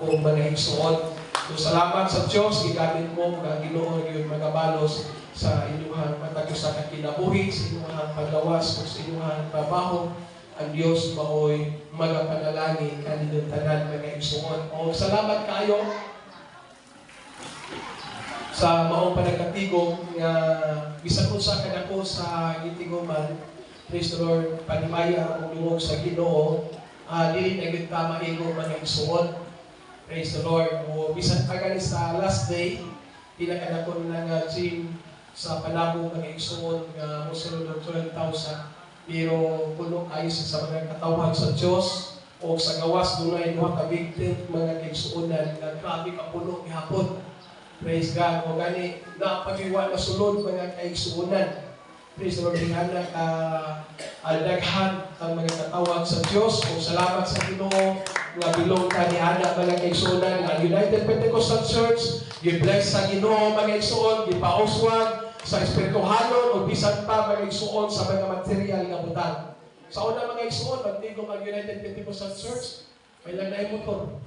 Mga igsuon. So salamat sa Dios, gigamit mo nga Ginoo gyud magabalos sa inyong matag usa ka kinabuhi, sa inyong paglawas ug sa inyong trabaho. Ang Dios maoy magapanalangin kaninyong tanan, mga igsuon. O salamat kaayo sa maong panagkatigom nga bisan unsa kadako sa gitiguman, praise the Lord, panimaya ang dungog sa Ginoo, dili na gyud ta maigo, mga igsuon. Praise the Lord. O bisan pa gani sa last day, pinakadako na nga gym sa Panabo, mga igsuon, nga mosulod og 12,000, pero puno kayo sa mga katawhan sa Dios. O sa gawas dunay duha ka big tent, mga kaigsuonan, nga grabe ka puno gihapon. Praise God. O gani napagiwa na sulod, mga kaigsuonan. Praise the Lord, ingana ka daghan ang mga katawhan sa Dios. O salamat sa Ginoo nga bilong ta ni ana, mga kaigsuonan, nga United Pentecostal Church gi-bless sa Ginoo, mga igsuon, gipauswag sa espirituhanon o bisan pa, mga igsuon, sa mga material nga butang. Sa una, mga igsuon, magtigom ang United Pentecostal Church, may lang na motor.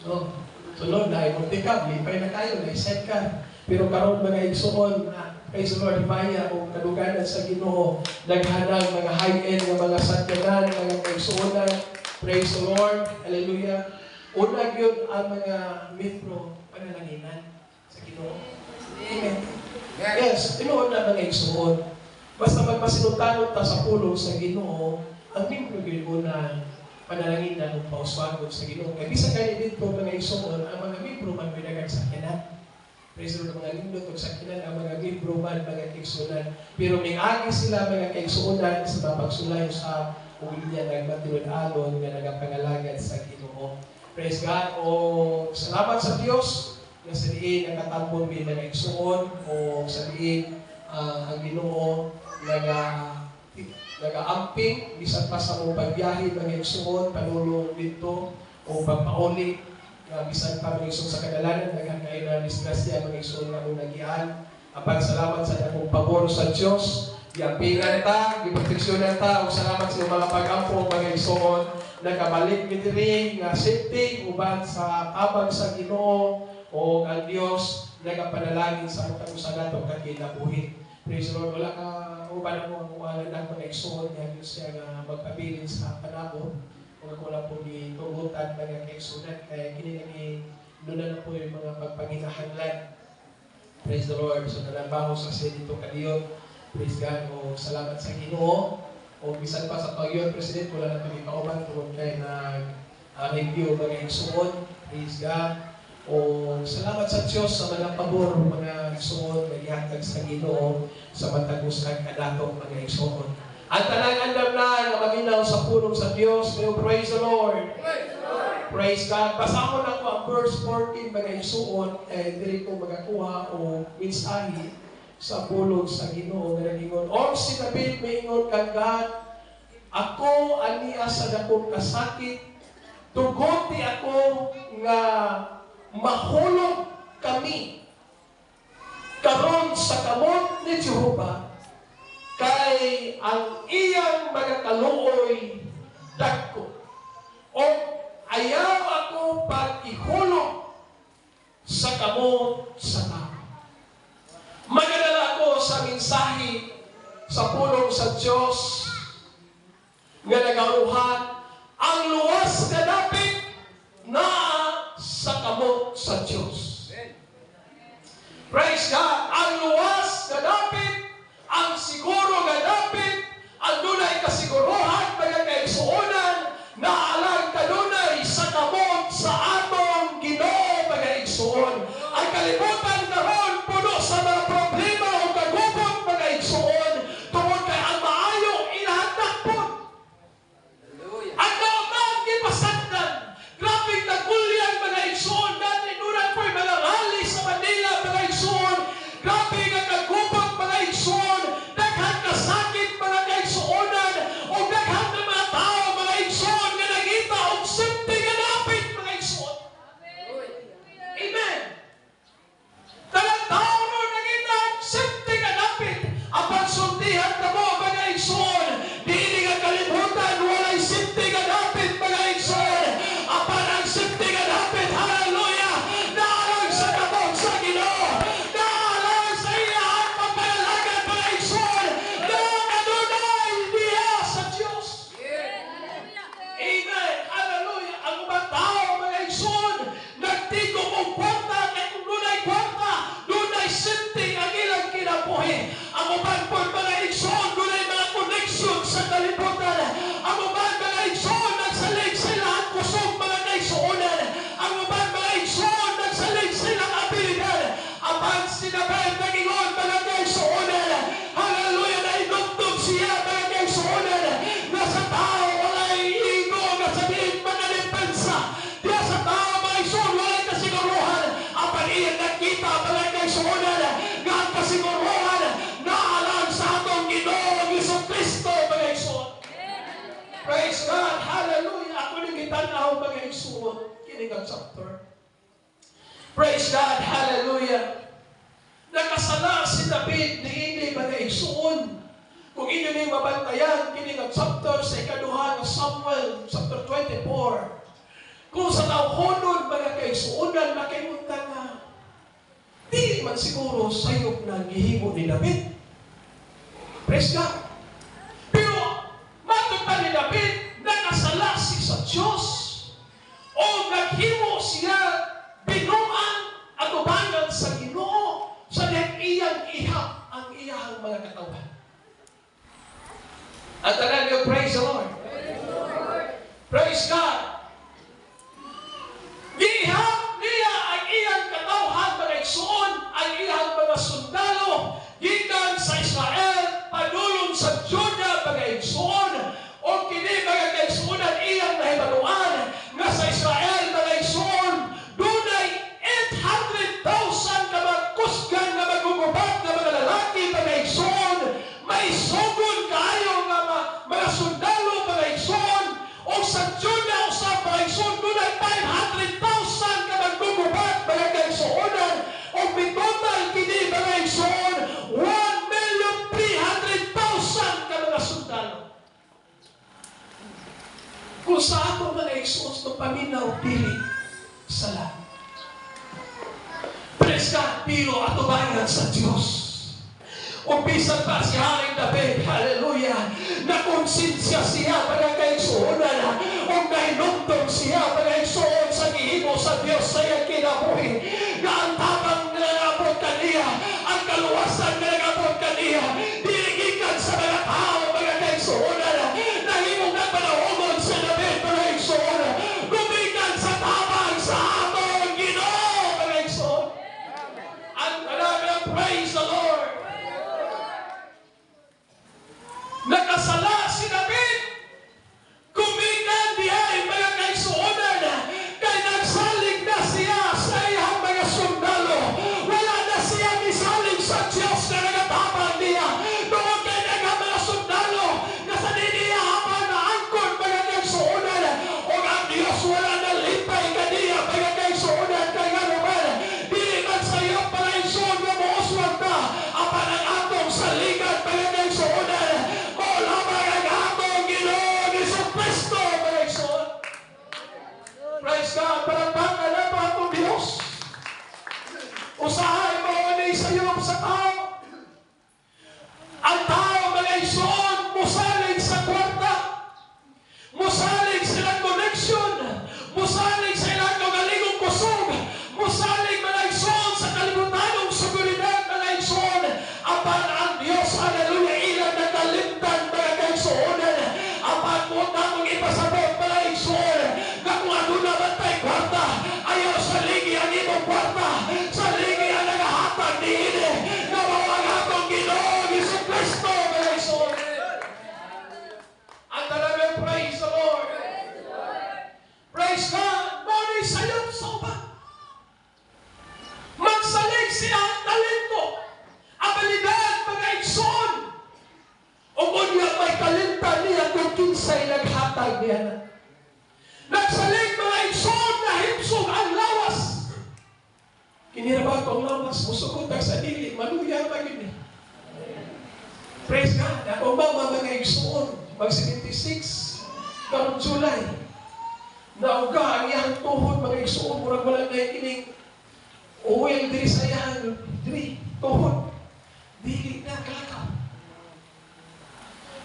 So, sunod na multicab, lipay na kayo, na sidecar. Pero karon, mga igsuon, praise the Lord, himaya o kaduganan sa Ginoo, naghanang mga high-end nga mga sakyanan, mga kaigsuonan. Praise the Lord, hallelujah. Una gyud ang mga membro panalanginan sa Ginoo. Amen. Yes, tinuod na, mga igsuon. Basta magmasinutanon ta sa pulong sa Ginoo, ang membro gyud una panalanginan ug pauswagon sa Ginoo. Kay bisan gani dito, mga igsuon, ang mga membro man may sakyanan. Praise the Lord, mga nindot og sakyanan ang mga membro man, mga kaigsuonan. Pero miagi sila, mga kaigsuonan, sa mapagsulay sa ug linya nagmatinud-alon nga nagapangalagad sa Ginoo. Praise God. O salamat sa Dios nga sa diin nakatambong mi, mga igsuon, o sa diin ang Ginoo nagaamping bisan pa sa mong pagbiyahe, mga igsuon, panulong dito o pagpauli, nga bisan pa, mga igsuon, sa kadalanan daghan kayo na disgrasya, mga igsuon, nga mong nagian. Apan salamat sa dakong pabor sa Dios, giampingan ta, giproteksyonan ta, ug salamat sa iyong mga pag-ampo, mga igsuon, nakabalik mi diri nga safety uban sa tabang sa Ginoo, o ang Dios nagapanalangin sa matag usa nato ka kinabuhi. Praise the Lord. Wala ka uban ako ang uwanan ng mga igsuon nga Diyos siya nga magpabilin sa Panabo. Kung ako lang po gitugutan, mga kaigsuonan, kaya kini lagi doon na po yung mga pagpanginahanglan. Praise the Lord. So nalabaho sa siya dito kadiyon. Praise God. O salamat sa Ginoo. O bisan pa sa pagyon, President, wala na ito kauban tungod kay nag review, mga igsuon. Praise God. O salamat sa Diyos sa mga pabor, mga igsuon, nga gihatag sa Ginoo sa matag usa kanato, mga igsuon. Ang tanang andam na nga maminaw sa pulong sa Diyos, may praise the Lord. Praise God. Basahon ako ang verse 14, mga igsuon, eh diri ko magakuha o mensahe sa pulong sa Ginoo nga nagingon. "Og si David miingon kang God, 'Ako ania sa dakong kasakit, tuguti ako nga mahulog kami karon sa kamot ni Jehova, kay ang iyang mga kaluoy dagko. O ayaw ako pag-ihulog sa kamot sa tao.'" Magadala ako sa mensahe sa pulong sa Diyos nga nagauluhan, "Ang luwas nga dapit naa sa kamot sa Diyos." Praise God! Ang luwas nga dapit, ang siguro nga dapit, ang dunay kasiguruhan, mga kaigsuonan, na alang kanunay sa kamot sa atong Ginoo, mga igsuon. Ang kalibutan karon puno sa mga problema o kagubot, mga igsuon, tungod kay ang maayo ilahang dakpon. Hallelujah. Ang kauban gipasagdan. Itan-aw, mga igsuon, kini nga chapter. Praise God, hallelujah. Nakasala si David niini, mga igsuon. Kung inyo ning mabantayan kini nga chapter sa Ikaduha nga Samuel, chapter 24. Kung sa tawhonon, mga kaigsuonan, makaingon nga di man siguro sayop na gihimo ni David. Praise God. Pero matod pa ni David, nakasala si sa Diyos o naghimo siya binuang atubangan sa Ginoo sa dihang iyang ihap ang iyang mga katawhan. At tanan niyo, praise the Lord. Praise God. Gihap niya ang iyang katawhan, mga igsuon, ang iyang mga sundalo, gikan sa Israel, padulong sa Juda, mga igsuon. O kini, mga kaigsuonan, iyang nahibaluan nga sa Israel, mga igsuon, dunay 800,000 ka mga kusgan nga magugubat nga mga lalaki, mga igsuon, may sugon kaayo nga mga sundalo, mga igsuon. O sa Juda usab, mga igsuon, dunay 500,000 ka maggugubat, mga kaigsuonan. O total kini, mga igsuon, 1,300,000 ka mga sundalo. Kung sa ato, mga igsuon, sa paminaw, dili sala. Praise God, pero atubangan sa Diyos. O bisan pa si Haring David, hallelujah, nakonsensya siya, mga kaigsuonan, o nahinumdum siya, mga igsuon, sa gihimo sa Diyos sa iyang kinabuhi, na ang tabang nga nangabot kaniya, ang kaluwasan nga nangabot kaniya, dili gikan sa mga tao, mga kaigsuonan. Nahimong nagpanahogon si David, mga igsuon, gumikan sa tabang sa atong Ginoo, mga igsuon. Ang talagang praise the Lord. Nakasala si David. Gumikan diay, mga kaigsuonan, kay nagsalig na siya sa iyang mga sundalo. Wala na siya misalig sa Diyos na nagatabang niya. Tungod kay daghang mga sundalo na sa niya habang naangkon, mga kaigsuonan. O ang Diyos wala na lipay kaniya, mga kaigsuonan, kay ngano man, dili man sa iyo paraigsuon nga mouswag ta, apan ang atong saligan, mga kaigsuonan, mao lamang ang atong Ginoong Hesus Kristo, mga igsoon. Praise God, palakpakan na pa atong Diyos. Usahay mao ni sayop sa tao. Ang tao, mga igsoon, musalig sa kwarta, musalig sa ilang connection, musalig sa ilang kaugalingong kusog, musalig, mga igsoon, sa kalibutanong seguridad, mga igsoon. Apan ang Diyos, hallelujah, ilang nakalimtan, mga kaigsuonan. Apan mo namong ipasabot, mga igsoon, nga kung aduna man tay kwarta, ayaw saligi ang imong kwarta, saligi ang nagahatag niini, nga mao ang atong Ginoong Hesus Kristo, mga igsoon. Ang talagang praise the Lord. Praise God. Mao ni sayop sa uban. Magsalig siya ang talento, abilidad, mga igsoon. O unya may talenta niya kung kinsay naghatag niya na. Nagsalig, mga igsoon, na himsog ang lawas. Kini ra ba ang lawas? Musugod sa dili, maluya pa gyud ni. Praise God. Ako mama, mga igsoon, mag 76 karong July. Nauga ang iyang tuhod, mga igsoon, murag wala na kining oil diri sa iyang diri tuhod. Dili na kalakaw.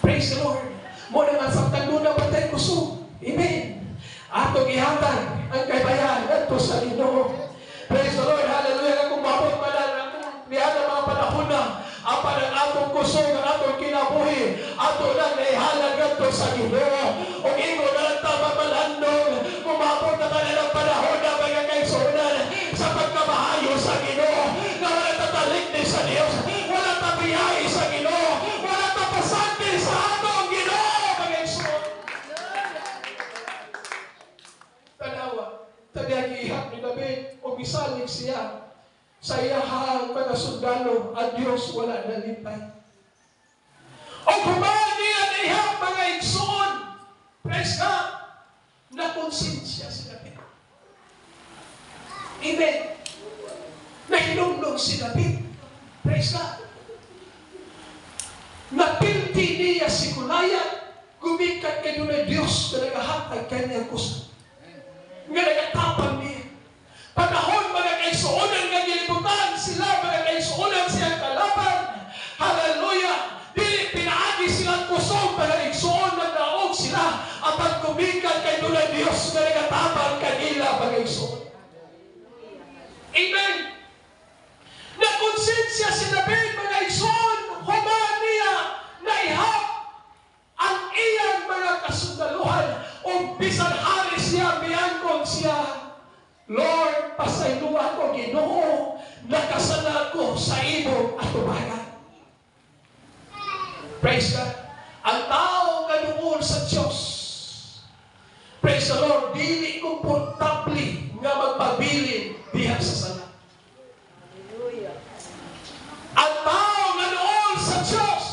Praise the Lord. Mao na nga samtang duna pa tay kusog. Amen. Atong ihatag ang kaybayan ngadto sa Ginoo. Praise the Lord. Hallelujah. Kung maabot pa lang akong diha na mga panahon na, apan ang atong kusog, ang atong kinabuhi, ato lang naihalad ngadto sa Ginoo. Ug ingon na lang ta mamalandong, kung maabot na kanilang panahon na, mga kaigsuonan, sa pagkamahayo sa Ginoo, na wala tatalikdi sa Dios, wala tabiyahe sa Ginoo, wala tapasanti sa atong Ginoo, mga igsoon. Tanawa, tanyag ihap ni David o bisalig siya sa iyahang mga sundalo, ang Diyos wala nalipay. O human niya naihap, mga igsoon, praise God, Na konsensya si David. Amen. Nahinumdum si David. Praise God. Napilti niya si Goliath gumikan kay dunay Dios na nagahatag kanyang kusog, nga nagatapang niya. Panahon, mga kaigsuonan, nga gilibutan sila, mga kaigsuonan, siyang kalaban. Hallelujah! Dili pinaagi silang kusog, mga igsuon, nagdaog sila. Apan gumikan kay dunay Dios nga nagatabang kanila, mga igsuon. Amen! Nakonsensya si David, mga igsuon, human niya naihap ang iyang mga kasundaluhan o bisan hari siya, miangkon siya, "Lord, pasayloa ko, Ginoo, nakasala ko sa imong atubangan." Praise God. Ang tao nga duol sa Diyos, praise the Lord, dili komportable nga magpabilin diha sa sala. Hallelujah. Ang tao nga duol sa Diyos,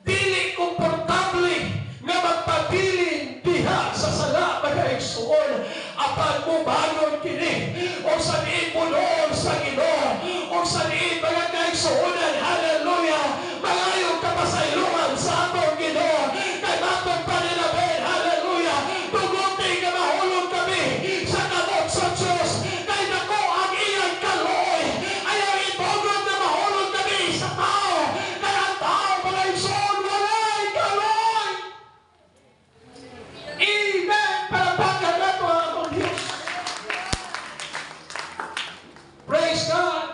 dili komportable nga magpabilin diha sa sala, mga igsuon. Apan mo bangon kini o sa diin mo doon sa Ginoo o sa diin, mga kaigsuonan, hallelujah, mangayong kapasayloan sa atong Ginoo kay matod pa ni David, hallelujah, "Tuguti nga mahulog kami sa kamot sa Diyos kay dako ang iyang kaluoy. Ayaw itugot na mahulog kami sa tao kay ang tao, mga igsoon, walay kaluoy." Amen! Palakpakan nato ang atong Diyos. Praise God!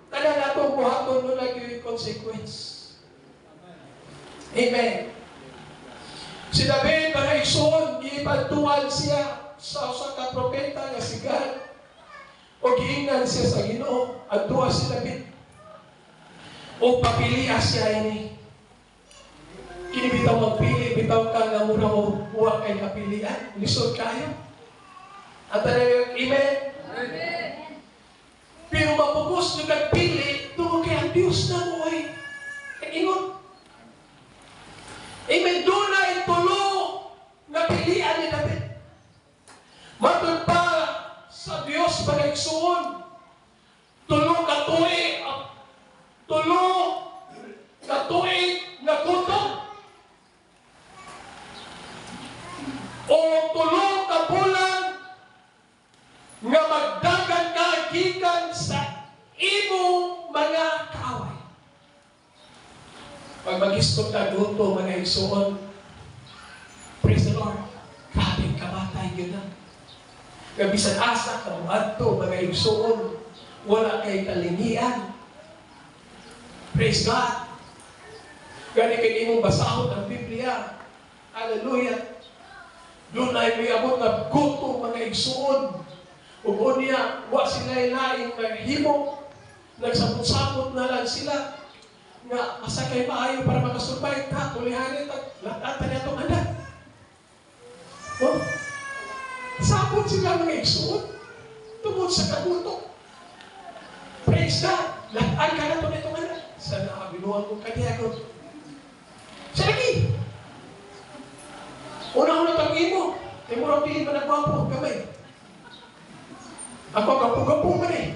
Tanan natong buhaton duna gyud consequence. Amen. Si David, mga igsoon, gipadtuan siya sa usa ka propeta nga si Gad. O giingnan siya sa Ginoo, adtua si David. O papilia siya ini. Kini bitaw magpili, bitaw ka nga mura mo wa kay kapilian, lisod kayo. At tanan, amen. Amen. Pero mapugos nyo nagpili, tungod kay ang Diyos na mo ay ingon. Amen. Dunay tulo nga pilian ni David. Matod pa sa Diyos, mga igsuon, 3 ka tuig, 3 ka tuig nga gutom, o 3 ka bulan nga magdagan ka gikan sa imong mga kaaway. Pag mag-istot ka gutom, mga igsuon, praise the Lord, grabe kamatay yun na. Nga bisan asa ka moadto, mga igsuon, wala kay kalingian. Praise God. Gani kay imong basahon ang Biblia. Hallelujah. Dunay miabot na gutom, mga igsuon. Ug unya, wa sila laing mahimo. Nagsapot-sapot na lang sila nga asa kay maayo para makasurvive ta, tulihani ta, lat-atan niya itong anak. Oh, sapot sila, mga igsuon, tungod sa kagutom. Praise God. Lat-an ka na ito nitong anak. Sa nakabinuan kong kaniya. Sa lagi. Una-una tang imo. Kay murag diin man nagwapo gamay. Ako gapo-gapo man eh.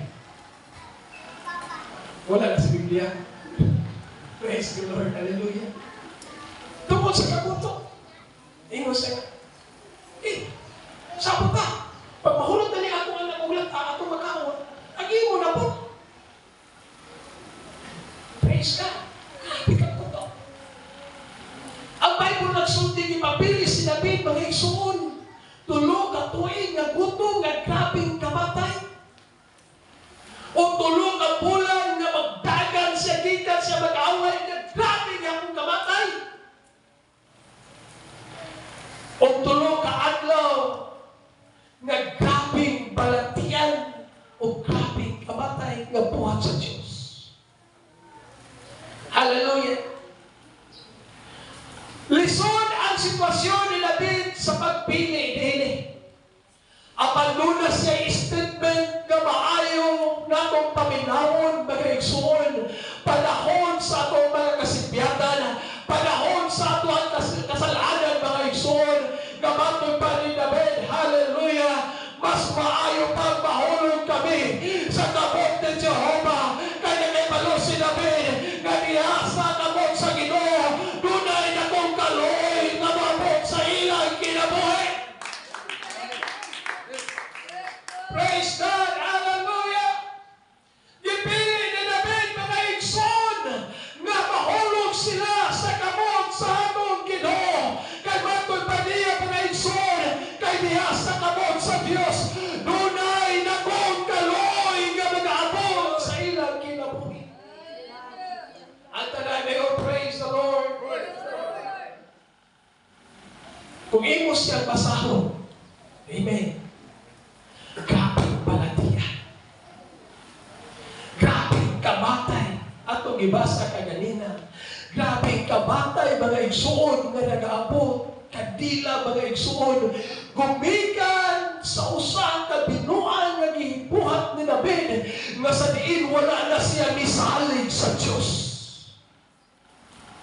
Wala na sa Biblia. Praise the Lord. Hallelujah. Tungkol sa kagutom. Ingon siya, eh, sabot ta. Pag mahulog na ni akong anak ulat, atong makaon, ang imo na po. Praise God. Grabe ka po. Ang Bible nagsulti, ipapili si David, mga igsuon, 3 ka tuig nga gutom nga grabeng kamatay, o 3 ka bulan nga magdagan siya gikan siya mag-away nga grabe nga akong kamatay, o 3 ka adlaw nga grabeng balatian o grabeng kamatay nga buhat sa Diyos. Hallelujah! Lisod ang sitwasyon ni David sa pagpili dini. Apan duna siya statement nga maayo natong paminawon, mga igsuon, panahon sa atong mga kasipyatan, panahon sa ato ang kasalanan, mga igsuon, nga matod pa ni kinabuhi sa kamot ni Jehova. Kay nakahibalo si David nga diha sa kamot sa Ginoo dunay dakong kaluoy nga moabot sa ilang kinabuhi. Praise God! Hallelujah! Gipili ni David, mga igsoon, nga mahulog sila sa kamot sa atong Ginoo. Kay matod pa niya, mga igsoon, kay diha sa kamot sa Dios dunay dakong kaluoy nga magaabot sa ilang kinabuhi. Ang tanan may praise the Lord. Kung imo siyang basahon, amen, grabe balatian. Grabe kamatay. Atong gibasa kaganina. Grabe kamatay, mga igsuon, nga nagaabot. Kandila, mga igsuon. Gumikan sa usa ka binuang nga gibuhat ni David nga sa diin wala na siya misalig sa Diyos.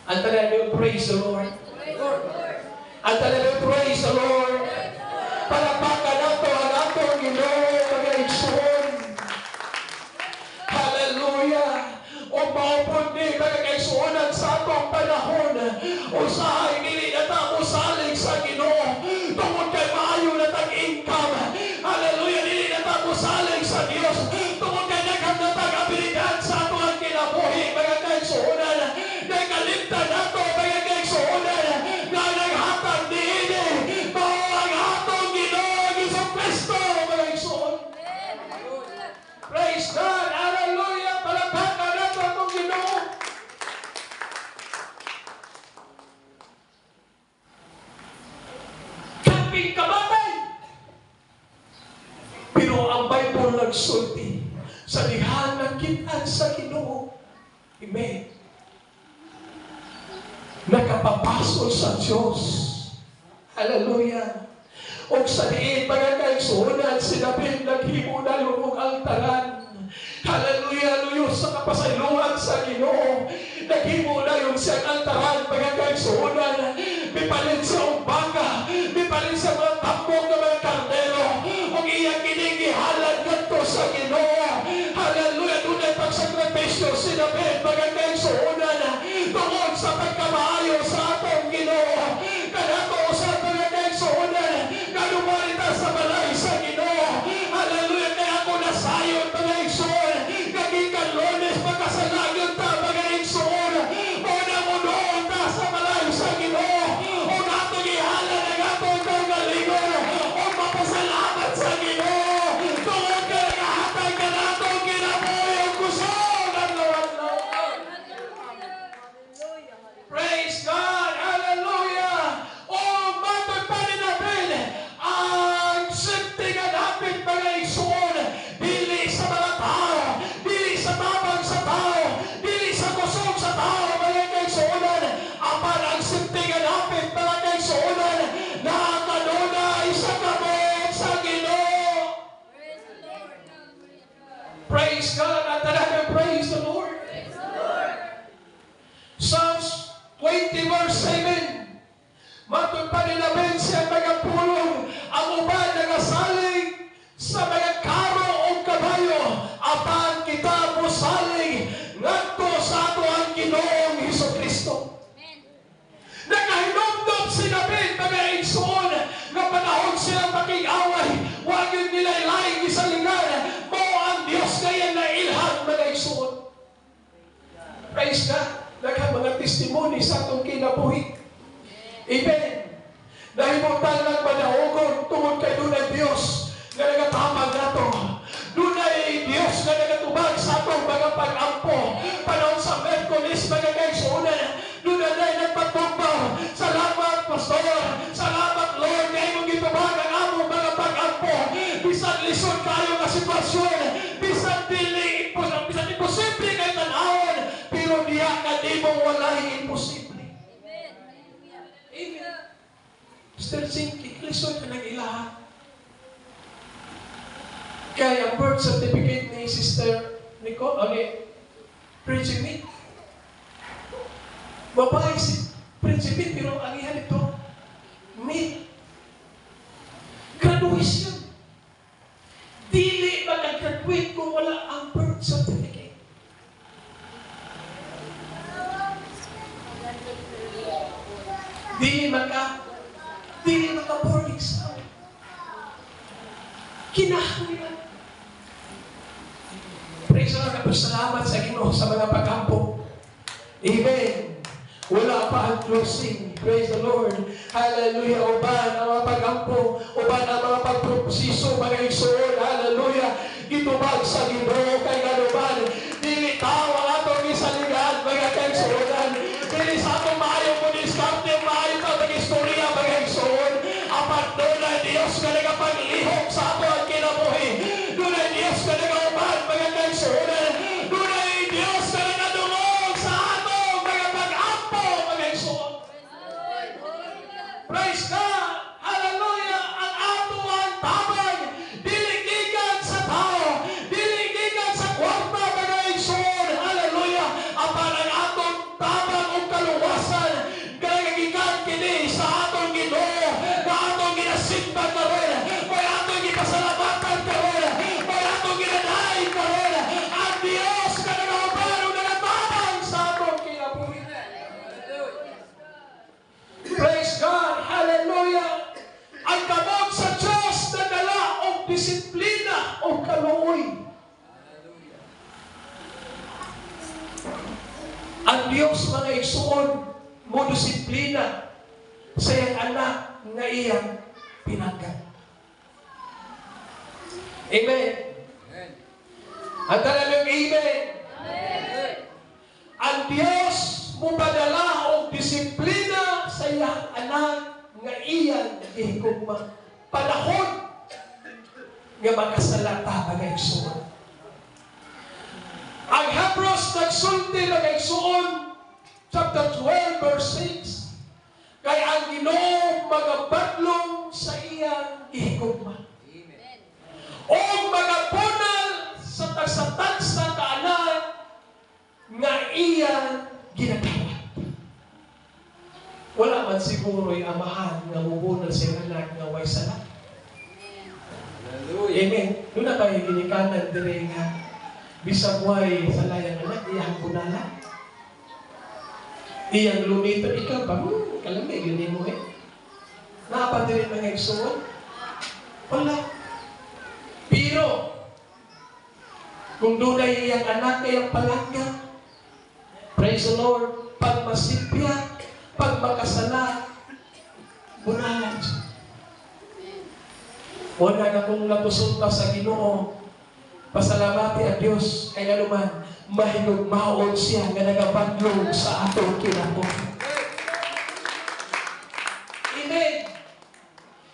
Ang tanan niyo, praise the Lord. Ang tanan niyo, praise the Lord. Palakpakan nato ang atong Ginoo, mga igsoon. Hallelujah! O mao pod ni, mga kaigsuonan, sa atong panahon, usahay dili na ta mosalig sa Ginoo tungod kay maayo na tag income. Hallelujah! Dili na ta mosalig sa Dios tungod kay daghan na tag abilidad sa atong kinabuhi, mga kaigsuonan. Nakalimtan nato, mga kaigsuonan, nga naghatag niini mao ang atong Ginoo Hesus Kristo, mga igsoon. Praise God! Hallelujah! Palakpakan nato atong Ginoo. Kaping kamatay! Pero ang Bible nagsulti sa diha nakit-an sa Ginoo. Amen. Nakapapasol sa Diyos. Hallelujah. Og sa diin, mga kaigsuonan, si David naghimo dayon og altaran. Hallelujah, luyo sa kapasayloan sa Ginoo. Naghimo dayon siya ang altaran, mga kaigsuonan. Mipalit siya og baka, mipalit sa mga tambok ng mga karnero. Og iya kining gihalad ngadto sa Ginoo. Hallelujah, dunay pagsakripisyo si David, mga kaigsuonan, tungod sa pagkamaayo sa atong Ginoo. Kanato usab, mga kaigsuonan, kanumari ta sa balay sa Ginoo. Hallelujah, kaya ako nasayon, mga igsoon, kagikan Lunes magkasalagan ta, mga igsoon. Mao na moduol ta sa balay sa Ginoo. Ug atong ihalad ang atong kaugalingon ug mapasalamat sa Ginoo. Tungod kay nagahatag kanatong kinabuhi ug kusog adlaw-adlaw. Praise God! Hallelujah! Oh, matod pa ni David, ang safety nga dapit, mga igsoon, dili sa mga tao, dili sa tabang sa tao, dili sa kusog sa tao, mga kaigsuonan, apan ang safety nga dapit, mga kaigsuonan, nakadunay sa kamot sa Ginoo. Praise God! At talagang praise the Lord. Psalms 20 verse 7. Matod pa ni David siya mga pulong, ang uban nagasalig sa mga karo o kabayo, apan kita mosalig ngadto sa ato ang Ginoong Hesus Kristo. Nakahinumdom si David, mga igsoon, nga panahon sila makig-away, wa gyud nila laing gisaligan, mao ang Dios nga nailhan, mga igsoon. Praise God. Daghang mga testimony sa atong kinabuhi. Amen. Nahimutan lang manaogon tungod kay dunay Dios nga nagatabang nato. Dunay Dios nga nagatubag sa atong mga pag-ampo. Panahon sa Merkulis, mga kaigsuonan, dunay na nagpatugbaw. Salamat, Pastor. Salamat, Lord, kay imong gitubag ang among mga pag-ampo. Bisan lisod kayo nga sitwasyon, bisan dili bisan imposible kay tan-awon, pero diha kanimo walay imposible. Amen. Mr. Zinky, lisod ka nang ilaha. Kaya ang birth certificate ni Sister Nicole, o ni Bridget, babae si Bridget, pero ang iyan ito, meet. Graduation. Dili makagraduate. makagraduate kung wala ang birth certificate. Dili maka board exam. Kinahanglan. Praise the Lord. Salamat sa Ginoo sa mga pag-ampo. Amen. Wala pa ang closing. Praise the Lord. Hallelujah. Uban ang mga pag-ampo, uban ang mga pagproseso, mga igsoon. Hallelujah. Gitubag sa Ginoo kay nganuman dili tao ang atong gisaligan, mga kaigsuonan. Dili sa atong maayo mo diskarte, maayo ta mag-istorya, mga igsoon. Apan dunay Dios nga nagapaglihok sa ato ang kinabuhi. Dunay Dios nga nagauban, mga kaigsuonan. Dunay Dios nga nagadungog sa atong mga pag-ampo, mga igsoon. Praise God! Hallelujah! Ang ato ang tabang, dili gikan sa tao, dili gikan sa kwarta, mga igsoon. Hallelujah! Apan ang atong tabang ug kaluwasan, gikan kini sa atong Ginoo, nga atong ginasimba karon, may atong gipasalamatan karon, may atong ginadaig karon. Ang Dios nga nagauban ug nagatabang sa atong kinabuhi. Praise God! Hallelujah! Ang kamot sa Diyos nagdala og disiplina o kaluoy. Ang Diyos, mga igsuon, mo disiplina sa iyang anak nga iyang pinangga. Amen. Ang tanan, amen. Ang Diyos mupadala og disiplina sa iyang anak nga iyang gihigugma. Panahon nga makasala ta, mga igsuon. Ang Hebrews nagsulti, mga igsuon, chapter 12 verse 6, kay ang Ginoo magabadlong sa iyang gihigugma o magapunal sa tagsa-tagsa ka anak nga iyang ginatawag. Wala man siguro yung amahan nga mubunal sa iyang anak nga way sala. Hallelujah. Amen. Duna tayo ginikanan dire nga bisag way salayang anak, iyang bunalan. Iyang lumito, ikaw ba? Kalami, yun mo eh. Naa pa diri, mga igsoon? Wala. Pero, kung dunay iyang anak iyang palangga, praise the Lord, pag masipya, pag makasala, bunalan siya. Wala na kung nakusulta sa Ginoo. Pasalamati ang Diyos kay nganuman mahigugmaon siya nga nagabadlong sa atong kinabuhi. Amen.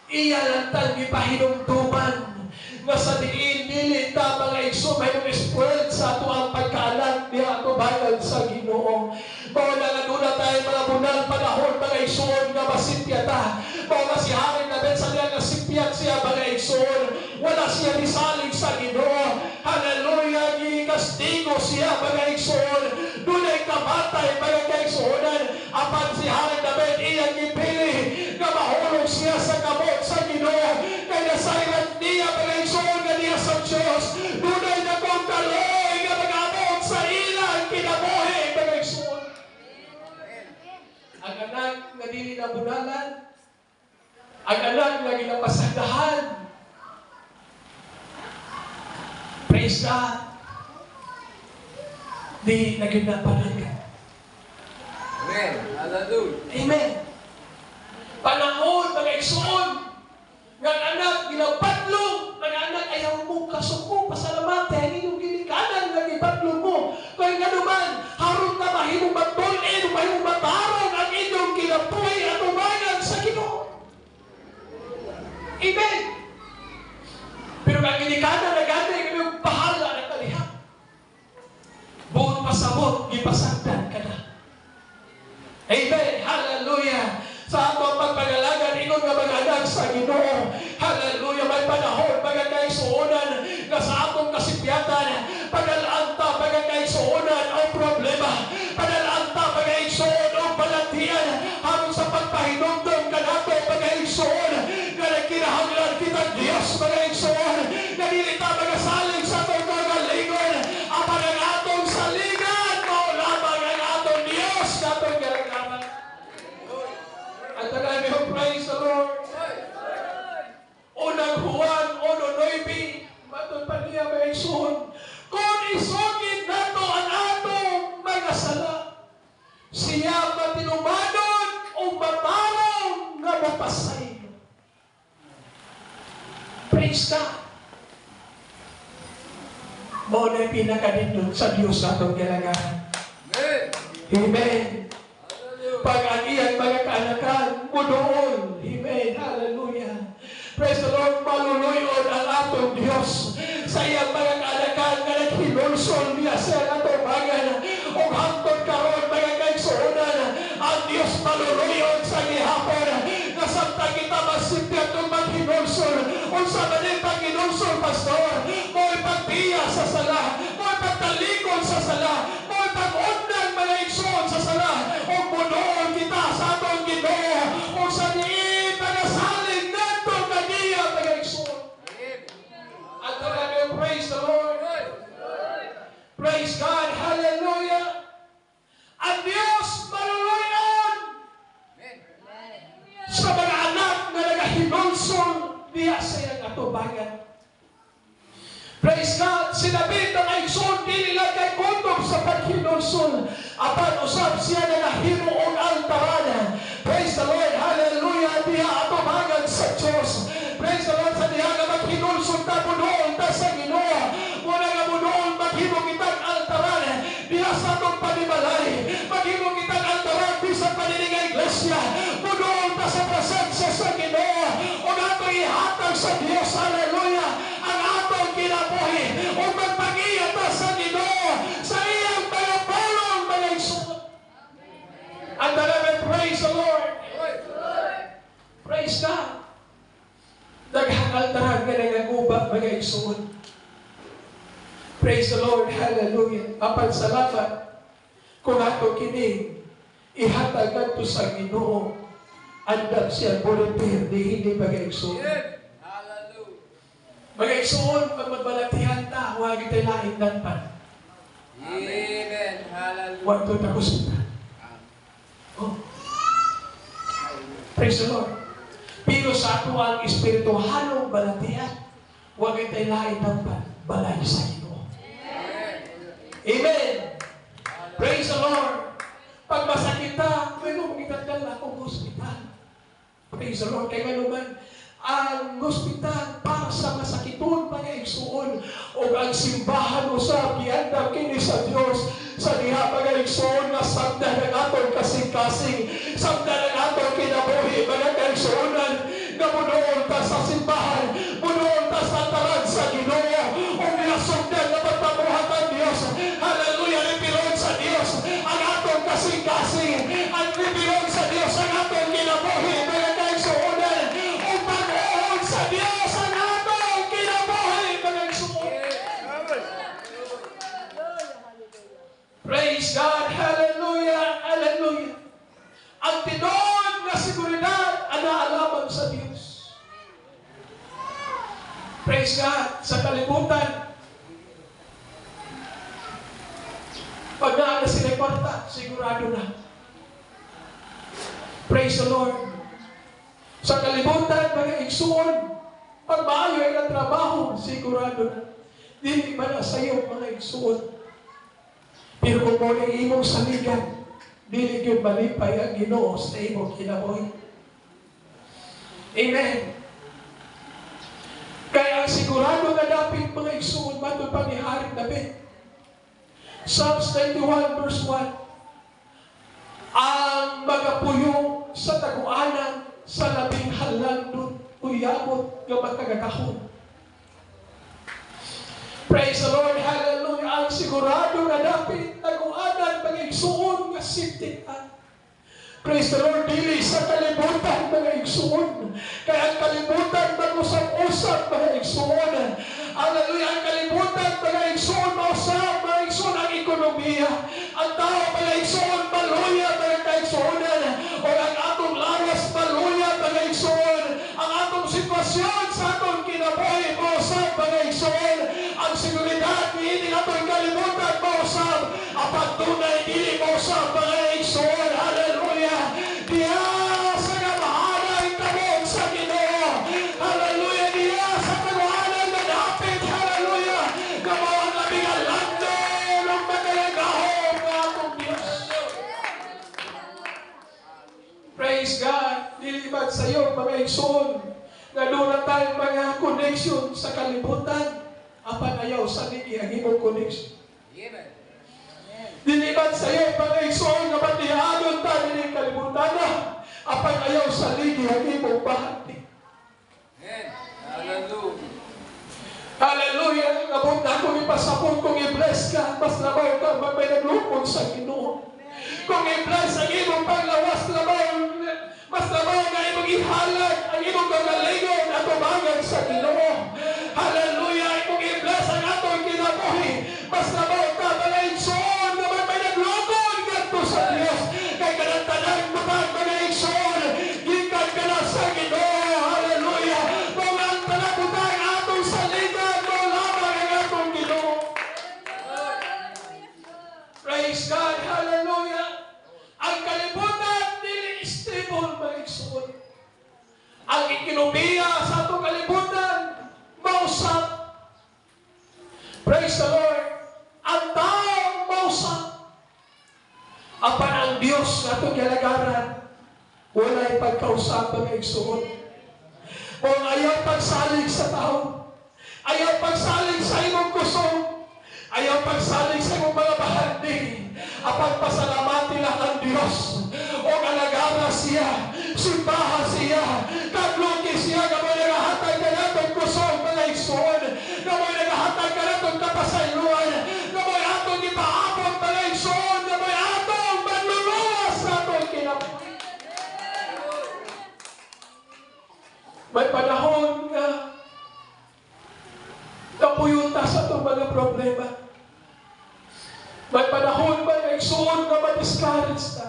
Iya lang tang gipahinumduman nga sa diin dili ta, mga igsoon, mahimong spoiled sa ato ang pagkaanak niya ato bayan sa Ginoo. Mao na nga duna tayo mga bunal panahon, mga igsoon, nga masipya ta. Mao nga si Haring David, sa diyan nga sipyat siya, mga igsoon, wala siya nisalig sa Ginoo. Hallelujah, gikastigo siya, mga igsoon. Dunay kamatay, mga kaigsuonan, apan si Haring David iyang gipili nga mahulog siya sa kamot sa Ginoo kay nasayran niya, mga igsoon, nga niya sa Diyos dunay dakong kaloy nga mag-abot sa ilang kinabuhi, mga igsoon. Ang anak nga dili na bunalan, ang anak nga ginapasagdahan, praise God, di na gyud na palangga. Amen. Hallelujah. Amen. Panahon, mga igsoon, nga ang anak, ginabadlong, mga anak, ayaw mo kasuko, pasalamate, ang inyong ginikanan nga gibadlong mo. Kaya nga naman, haron na mahimong matulin, mahimong matarong ang inyong kinabuhi at umayan sa Ginoo. Amen. Pero ang ginikanan na gani, kami bahala na kaliha. Buot pasabot, gipasagdan ka na. Amen. Hallelujah. Sa ato ang pagpangalagan, ingon nga mga anak sa Ginoo. Hallelujah. May panahon, mga kaigsuonan, nga sa atong kasipyatan, padalaan ta, mga kaigsuonan, o problema. Padalaan ta, mga igsuon, o balatian. Aron sa pagpahinumdom kanato, mga igsuon, nga nagkinahanglan kita Diyos, mga igsuon, nga dili ta magasalig sa atong Praise God. Mao na pinakanindot sa Diyos sa atong gialagaran. Amen. Amen. Hallelujah. Pag ang iyang mga kaanakan, muduol. Amen. Hallelujah. Praise the Lord, maluluyon ang atong Diyos sa iyang mga kaanakan nga naghinulsol niya sa iyang atubangan. Ug hangtod karon, mga kaigsuonan, ang Diyos maluluyon sa gihapon nga samtang kita masipyat ug maghinulsol. Unsa man ang paghinulsol, Pastor? Mo'y pagbiya sa sala, mo'y pagtalikod sa sala, mo'y pag-undang, mga igsoon, sa sala, ug muduol kita sa atong Ginoo ug sa diin magasalig ngadto kaniya, mga igsoon. Amen. At talaga, praise the Lord. Praise God. Hallelujah. Ang Diyos maluluyon Amen. sa mga anak nga nagahinulsol diya sa iyang atubangan. Praise God! Si David, mga igsoon, dili lang kay kutob sa paghinulsol. Apan usab siya nagahimo og altaran. Praise the Lord! Hallelujah! Diha atubangan sa Diyos. Praise the Lord, sa diha nga maghinulsol ta, muduol ta sa Ginoo. Muna nga muduol, maghimo kitang altaran diha sa atong panimalay. Maghimo kitang altaran bisan pa dinhi nga iglesia. Muduol ta sa presensya sa Ginoo. Ug atong ihatag sa Dios, hallelujah, ang atong kinabuhi. Ug magpag-iya ta sa Ginoo sa iyang mga pulong, mga igsoon. And the praise the Lord. Praise God. Daghang altaran nga nangaguba, mga igsoon. Praise the Lord. Hallelujah. Apan salamat kung ato kini ihatag ngadto sa Ginoo. Andam siya volunteer di hindi, mga igsoon. Amen. Hallelujah. Mga igsoon, pag magbalatihan ta, huwag tayo lain pan. Amen. Hallelujah. Huwag to takusin. Oh. Praise the Lord. Pero sa ato ang espirituhanong balatian, huwag tayo lain pan, balay sa Ginoo. Amen. Praise the Lord. Pag masakit ta, may kita akong hospital. Praise the Lord. Kaya nga naman, ang hospital para sa masakiton, mga igsuon, o ang simbahan usab giandam kini sa Dios sa diha, mga igsuon, nga samdan ang atong kasing-kasing, samdan ang atong kinabuhi, mga kaigsuonan, nga muduol ta sa simbahan, muduol ta sa altaran sa Ginoo ug nasugdan nga pagpabuhat ang Dios. Hallelujah. Lipiron sa Dios ang atong kasing-kasing at lipiron sa Dios ang atong kinabuhi, mga kaigsuonan, ug pag-uhon sa Dios ang atong kinabuhi, mga igsuon. Praise God. Hallelujah. Hallelujah. Ang tinuod na seguridad ang naalaman sa Diyos. Praise God. Sa kalibutan, pag naa na sila kwarta, sigurado na. Praise the Lord. Sa kalibutan, mga igsuon, pag maayo ang trabaho, sigurado na. Dili man na sayo, mga igsuon. Pero kung mo ang imong saligan, dili gyud malipay ang Ginoo sa imong kinabuhi. Amen. Kaya ang sigurado nga dapit, mga igsuon, matod pa ni Haring David. Psalms 91 verse 1. Ang magapuyo sa taguanan sa Labing Halangdon uyabot nga makagagahom. Praise the Lord, hallelujah. Ang sigurado nga dapit, taguanan, mga igsuon, nga safety. Praise the Lord, dili sa kalibutan, mga igsuon. Kaya ang kalibutan mag-usap-usap, mga igsuon. Hallelujah, ang kalibutan, mga igsuon, mausap, mga igsuon, ang ekonomiya. Ang tao, mga igsuon, maluya, mga kaigsuonan. O ang atong lawas, maluya, mga igsuon. Ang atong sitwasyon sa atong kinabuhi, mausap, mga igsuon. Ang seguridad, niini atong kalibutan, mausap. Apan dunay dili mausap, mga igsuon. Hallelujah. Diya sa kamahalan kamot sa Ginoo. Hallelujah. Diya sa kamahalan nga dapit. Hallelujah. Nga mao ang Labing Halangdon ug Makagagahom nga atong Diyos. Praise God. Dili man sayo, mga igsoon, nga doon na tayong mga connection. ayaw saligi ang imong connection. Amen. Dili man sayo, mga igsoon, nga batihanon ta nining kalibutan na, apan ayaw saligi ang imong bahandi. Amen. Hallelujah. Hallelujah! Abot na akong ipasabot, kung i-bless ka, mas labaw ka may naglukod sa Ginoo. Kung i-bless ang imong panglawas, labaw, mas labaw nga imong ihalad ang imong kagalingon at umangan sa Ginoo. Hallelujah! Imong i-bless ang atong kinabuhi, mas labaw ka, mga igsoon, nga may naglukod ngadto sa Dios. Kay kanang tanang butang, mga igsoon, gikan ka na sa Ginoo. Hallelujah! Kung ang tanang butang atong saligan, mao lamang ang atong Ginoo. Praise God! Hallelujah! Ang kalibutan dili stable, mga igsoon. Ang ekonomiya sa atong kalibutan mausap. Praise the Lord! Ang tao mausap. Apan ang Diyos nga atong gialagaran, walay pagkausap, mga igsoon. Kung ayaw pagsalig sa tao, ayaw pagsalig sa imong kusog, ayaw pagsalig sa imong mga bahandi, apan pasalamati lang ang Diyos. O alagara siya, simbaha siya, kadluki siya, nga mo nagahatag kanatong kusog, mga igsoon, nga mo nagahatag kanatong kapasayloan, nga mo atong ipaabot, mga igsoon, nga mo atong manluluwas sa atong kinabuhi. May panahon nga kapuyon ta sa atong mga problema. May panahon ba nga, igsoon, nga ma-discourage ta.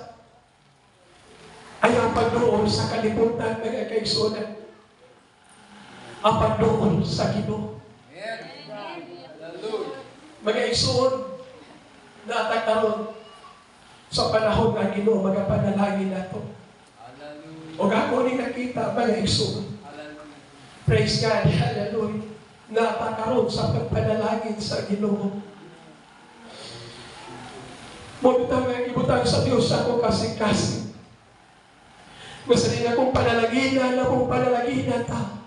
Ayaw pagduol sa kalibutan, mga kaigsuonan. Apan duol sa Ginoo. Amen. Hallelujah. Mga igsoon, naa ta karon sa panahon nga Ginoo magapanalangin nato. Hallelujah. O ako ni nakita, mga igsoon. Hallelujah. Praise God, hallelujah. Naa ta karon sa pagpanalangin sa Ginoo. Mao bitaw nga ibutang sa Dios sa akong kasing-kasing. Masalin akong panalaginan ta.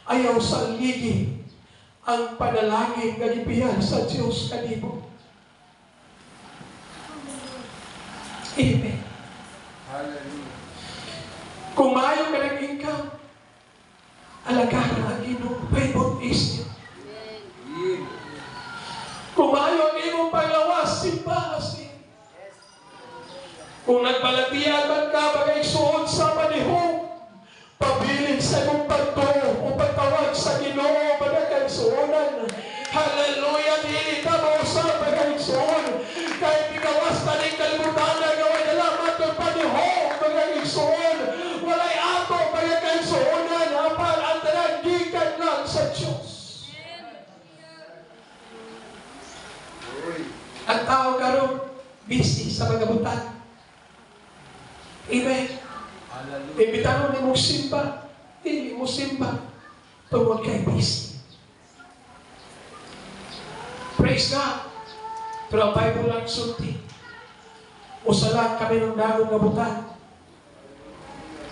Ayaw saligi ang panalangin nga gipiyan sa Dios kanimo. Amen. Hallelujah. Kung maayo ka ng income, alagaran ang Ginoo, paibot is niya. Amen. Kung maayo ang imong panglawas, simbaha siya. Kung nagbalatian man ka, mga igsuon, sa panihong, pabilin sa imong pagtuo o pagtawag sa Ginoo, mga kaigsuonan. Hallelujah! Dili ka mausap, mga igsuon. Kahit ikawas na ning kalibutan na gawin nila matong panihong, mga igsuon. Walay ato, mga kaigsuonan, apan ang tanan gikan lang sa Diyos. Ang tao karon busy sa mga butang. Amen. Hallelujah. Imbitaron ni mong simba, dili mo simba, tungod kay busy. Praise God. Pero ang Bible lang sulti, usa lang kami ng dagon nga butang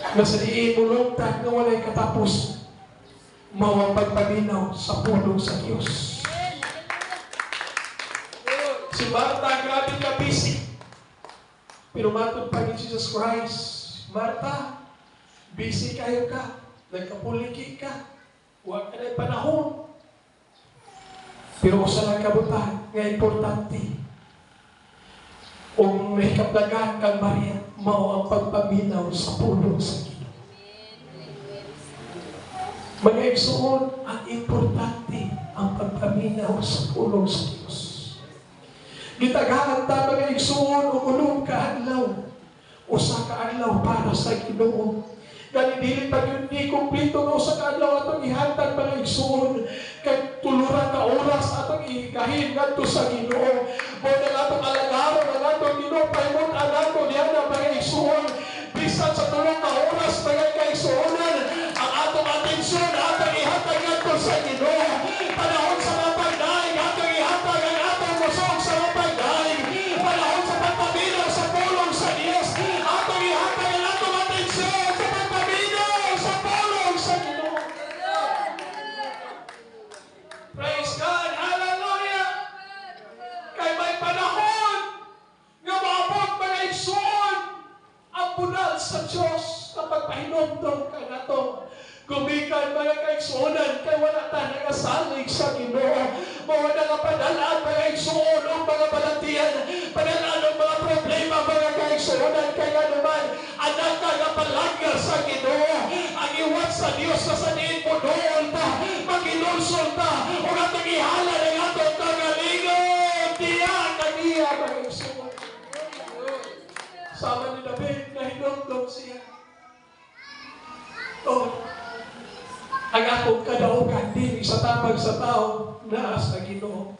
nga sa diin mo lungtag nga walay katapos, mao ang pagpaminaw sa pulong sa Dios. Si Martha, grabe ka busy. Pero matod pa ni Jesus Christ, "Martha, busy kayo ka, nagkapuliki ka, huwag ka na panahon. Pero usa lang ka butang nga importante. Kung may kaplagan kang Maria, mao ang pagpaminaw sa pulong sa Ginoo." Mga igsoon, ang importante ang pagpaminaw sa pulong sa Dios. Gitagahan ta, mga igsoon, og unom ka adlaw. Usa ka adlaw para sa Ginoo. Gani dili pa gyud ni kumpleto nga usa ka adlaw atong ihatag, mga igsoon, kay 3 ka oras atong igahin ngadto sa Ginoo. Mao nang atong alagaron ang atong Ginoo, pahimut-an nato diha na, mga igsoon, bisan sa 3 ka oras, mga kaigsuonan, ang atong atensyon atong ihatag ngadto sa Ginoo. Panahon sa mga pagdaig, atong ihatag ang atong kusog sa mga pagdaig. Panahon sa pagpaminaw sa pulong sa Dios, atong ihatag ang atong atensyon sa pagpaminaw sa pulong sa Ginoo. Praise God! Hallelujah! Magpahinumdom ka nato. Gumikan, mga kaigsuonan, kay wala ta nagasalig sa Ginoo. Mao na nga padalaan, mga igsuon, og mga balatian, padalaan og mga problema, mga kaigsuonan, kay naman anak ka nga palangga sa Ginoo. Ang iwat sa Dios sa saniin mo dool ta, maginulsol ta, ug atong ihala ng atong kagalingon. Diya kaniya, mga igsuon. Sama ni David, nahinumdom siya. Oh, ang akong kadaugan dili sa tabang sa tao, naa sa Ginoo.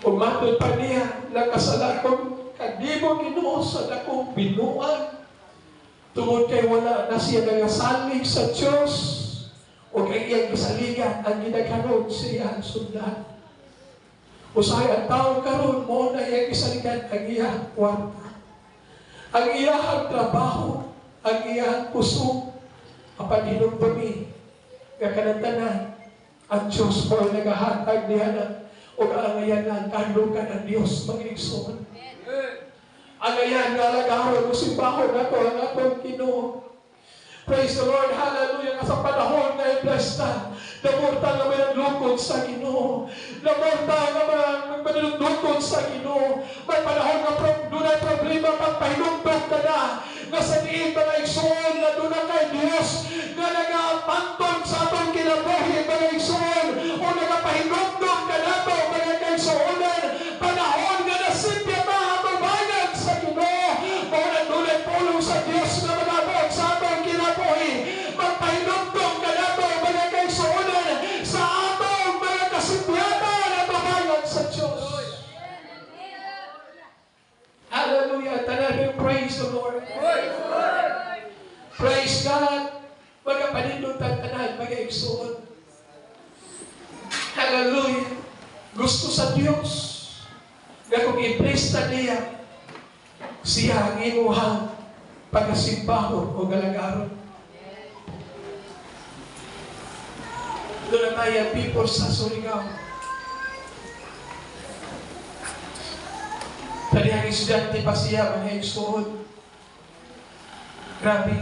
Ug matod pa niya, nakasala ko kanimo, Ginoo, sa dakong binuang. Tungod kay wala na siya nangasalig sa Diyos, ug ang iyang gisaligan ang gidaghanon sa iyang sundan. Usahay ang tao karon mao na iyang gisaligan ang iyang kwarta, ang iyang trabaho, ang iyang kusog. Apan hinumdumi nga kanang ang Diyos mo ay nagahatag niya na ug angayan na ang kahadlukan ang Diyos, mga igsoon. Angayan nga alagaron o simbahon nato ang atong Ginoo. Praise the Lord, hallelujah. Nga sa panahon nga i-bless ta, namurta nga may naglukod sa Ginoo. Namurta nga may manunudukod sa Ginoo. May panahon nga dunay problema, pagpahinumdom ka na nga sa diin, mga igsoon, nga doon kay Diyos nga nagapantong sa atong kinabuhi, mga igsoon, o nagapahinumdom ka nato, mga kaigsuonan, panahon nga nasipya ta atubangan sa Ginoo, mao na dunay pulong sa Dios nga magabot sa atong kinabuhi. Magpahinumdom ka nato, mga kaigsuonan, sa atong mga kasipyatan atubangan sa Dios. Hallelujah. Tanan, praise the Lord. Praise God. Magapanindot ang tanan, mga igsoon. Hallelujah. Gusto sa Dios nga kung i-bless ta niya, siya ang imuhang pagasimbahon o galagaron. Doon na tayo people sa Surigao. Tadi ang estudyante pa siya, mga igsoon. Grabe.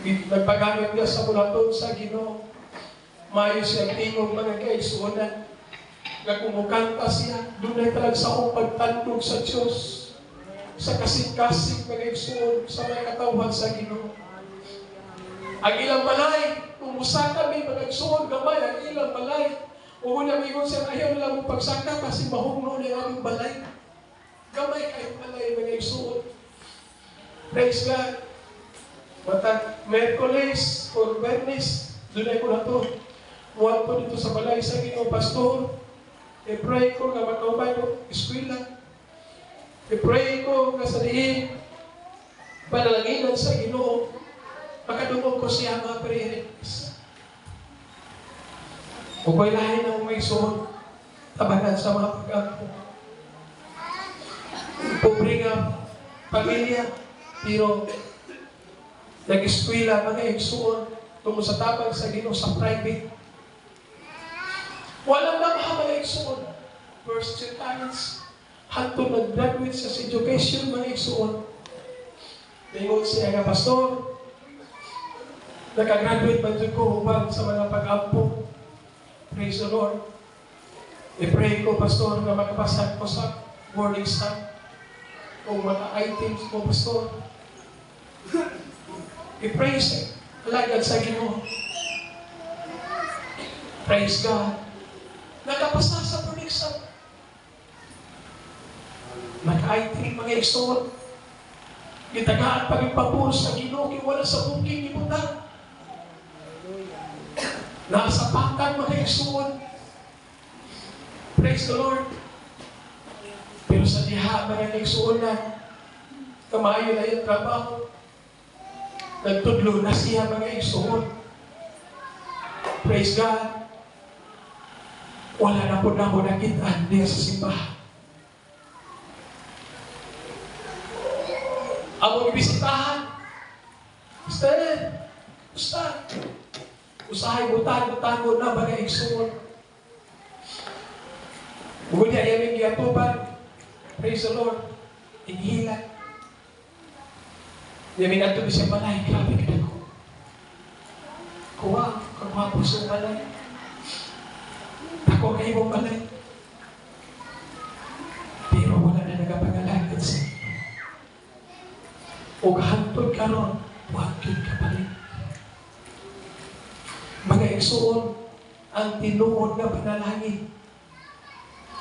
Nagpagamit niya sa bulaton sa Ginoo. Maayo siya tingog, mga kaigsuonan. Nga kumukanta siya, dunay talag sa akong pagtandog sa Diyos. Sa kasing-kasing, mga igsuon, sa mga katawhan sa Ginoo. Ang ilang balay, kung musaka kami, mga igsuon, gamay, ang ilang balay. Una mingon siya, ayaw nila mong pagsaka kasi mahugno na ang aming balay. Gamay kayong balay, mga igsuon. Praise God. Matag Merkules or Bernis, doon ay ko na to. Muhat ko dito sa balay sa Ginoo, "Pastor, i-pray ko nga makaubay ko eskwela. I-pray ko nga sa diin, panalanginan sa Ginoo, makadungog ko siya mga prayer request." Ug ko'y lahi na may suod, tabangan sa mga pag-ampo. Pobre nga pamilya, pero nag-eskwela, mga igsuon, tungkol sa tabang sa Ginoo sa private. Walang mga mga igsuon. First year college, hantong nag-graduate siya sa education, mga igsuon. Ingon siya nga, "Pastor, nakagraduate man jud ko uban sa mga pag-ampo. Praise the Lord. I-pray ko, Pastor, nga makapasa ko sa board exam. Kung maka-items ko, Pastor." I-pray sa alagad sa Ginoo. Praise God. Nakapasa sa board exam. Naka-item, mga igsoon. Gitagaan pag pabor sa Ginoo kay wala sa booking ibutang. Nasa patag, mga igsoon. Praise the Lord. Pero sa diha, mga igsoon na, kamayo na yung trabaho. Nagtudlo na siya, mga igsoon. Praise God. Wala na po na ako nakitaan diya sa simbahan. Among ibisitahan. Basta, basta. Usahay, butago-tago na, mga igsoon. Ngunit ay aming giatuban. Praise the Lord. Inghila. Yamin ato siya balay, grabe ka dako. Kuha, kagwapo sa balay. Ako kay imong balay. Pero wala na nagapangalagad sa inyo. O hantod karon, wa gyud kapalit. Mga igsuon, ang tinuod nga panalangin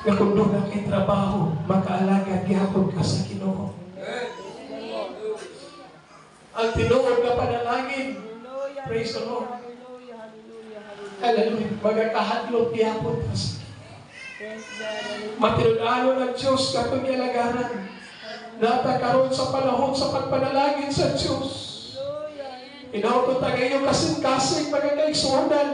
nga kung doon kay trabaho, makaalagad gihapon ka sa Ginoo. Ang tinuod nga panalangin, Hallelujah. Praise the Lord. Hallelujah. Hallelujah. Hallelujah. Hallelujah, magakahadlok gihapon ka sa Ginoo. Praise God. Hallelujah. Matinud-anon ang Diyos katong gialagaran. Nata karon sa panahon sa pagpanalangin sa Diyos. Hallelujah. Inawto ta iyong kasing-kasing mga kaigsuonan.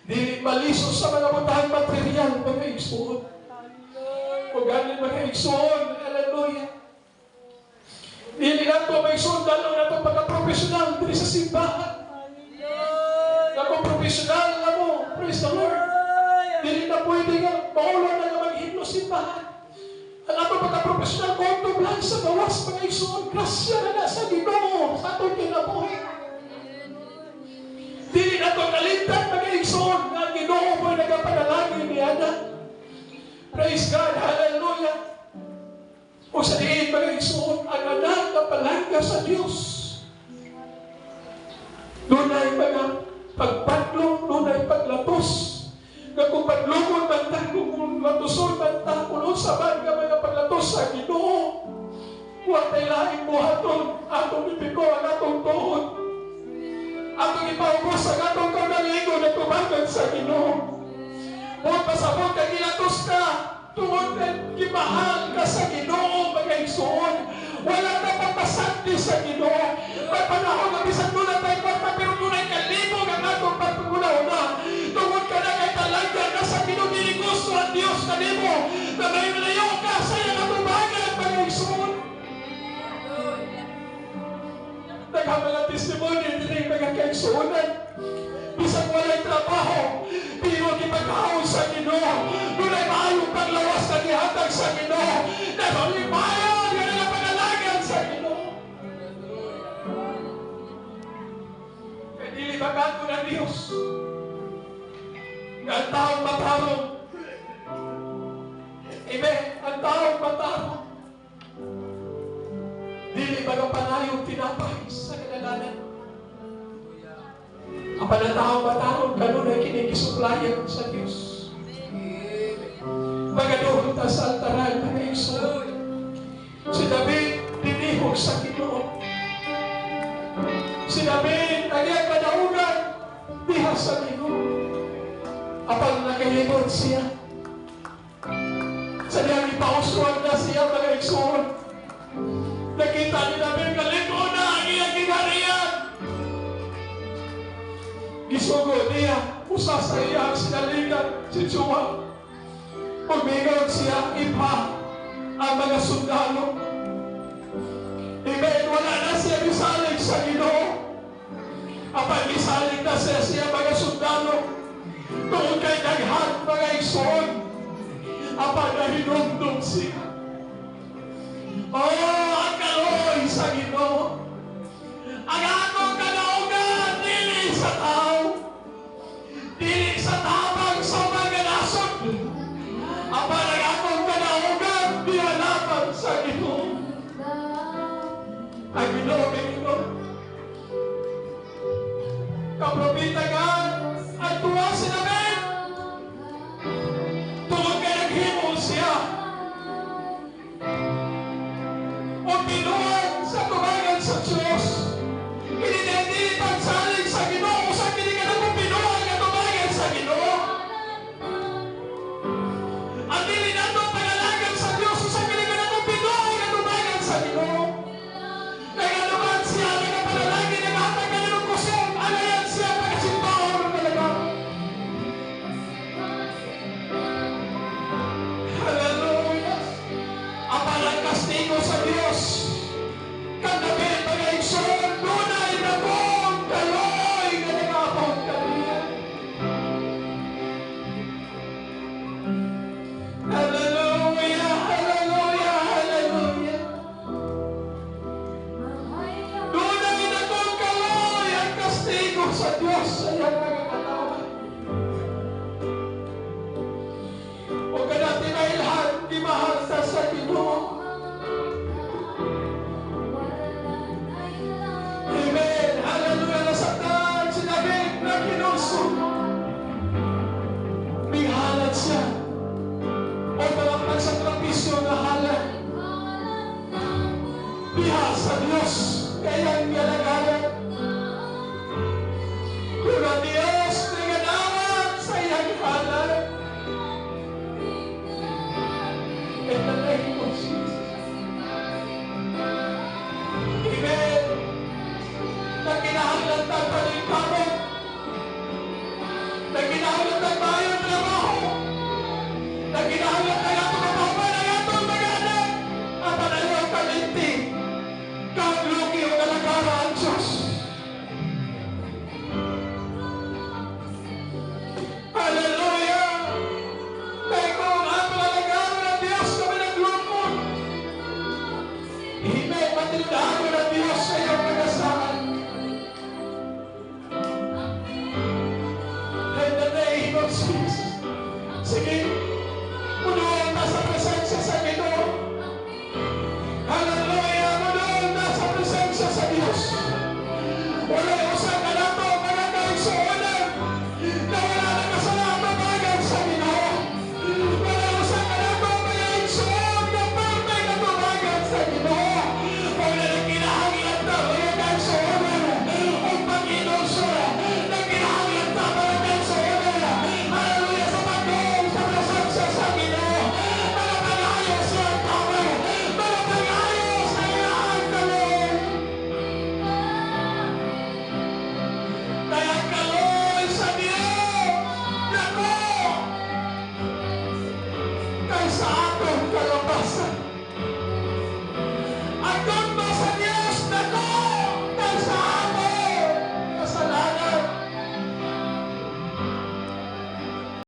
Dili maliso sa mga butang material, mga igsuon. Hallelujah. O ganin mga igsuon, hallelujah. Dili nato mga igsuon, lalo na itong pagka-professional dili sa simbahan. Hallelujah. Ako professional na mo, praise the Lord. Hallelujah. Dili na pwede nga, maulo na nga maghimno simbahan. Ang ato pagka-professional, kontom lang sa gawas, mga igsuon, grasya na na sa Ginoo sa atong kinabuhi. Dili na to kalimtan, mga igsuon, nga ang Ginoo mo'y nagapanalangin niana. Praise God, hallelujah. O sa diin, mga igsuon, ang anak na palangga sa Diyos. Dunay mga pagpadlong, dunay paglatos. Nga kung padlungon man ta, kung latuson man ta, kung unsa man nga mga paglatos sa Ginoo, wa tay laing buhaton, atong ipiko ang atong tuhod. Atong ipaubos ang atong kaugalingon na tubangan sa Ginoo. Buot pasabot kay gilatos ka, tungod kay gimahal ka sa Ginoo, mga igsuon. Wala ka papasagdi sa Ginoo. May panahon nga bisan duna tay kwarta pero dunay kalibog ang atong pagpanguna-una. Tungod ka na kay talagyan ka sa Ginoo, dili gusto ang Dios kanimo na may malayo ka sa iyang atubangan, mga igsuon. Daghang mga testimony dili mga kaigsuonan. Bisan walay trabaho, pero gipagkaon sa Ginoo. Dunay maayong panglawas na gihatag sa Ginoo. Nagalimayon nga nagapanalangin sa Ginoo. Kay dili bag-aton ang Dios nga ang taong matarong. Amen. Ang taong matarong. Dili magapanayong tinapay sa kadalanan. Ang panataong matarong kanunay kini gisuplayan sa Dios. Magaduhon ta sa altaran, mga igsoon. Si David dinihog sa Ginoo. Si David ang iyang kadaugan diha sa Ginoo. Apan nakahibot siya. Sa diyang ipauswag na siya, mga igsoon. Nakita ni David nga lig-on na ang iyang gingharian. Gisugo niya, usa sa iyang sinaligan, si Joab. Pumingon siya, ipa ang mga sundalo. Amen, wala na siya gisalig sa Ginoo. Apan gisalig na siya siya mga sundalo. Tungod kay daghan mga igsoon. Apan nahinumdum siya. Oh, ang kaluoy sa Ginoo. Ang atong kadaugan dili sa tao. Dili sa tabang sa mga nasod. Apan ang atong kadaugan diha lamang sa Ginoo. Ang Ginoo may Ginoo. Kapropita nga,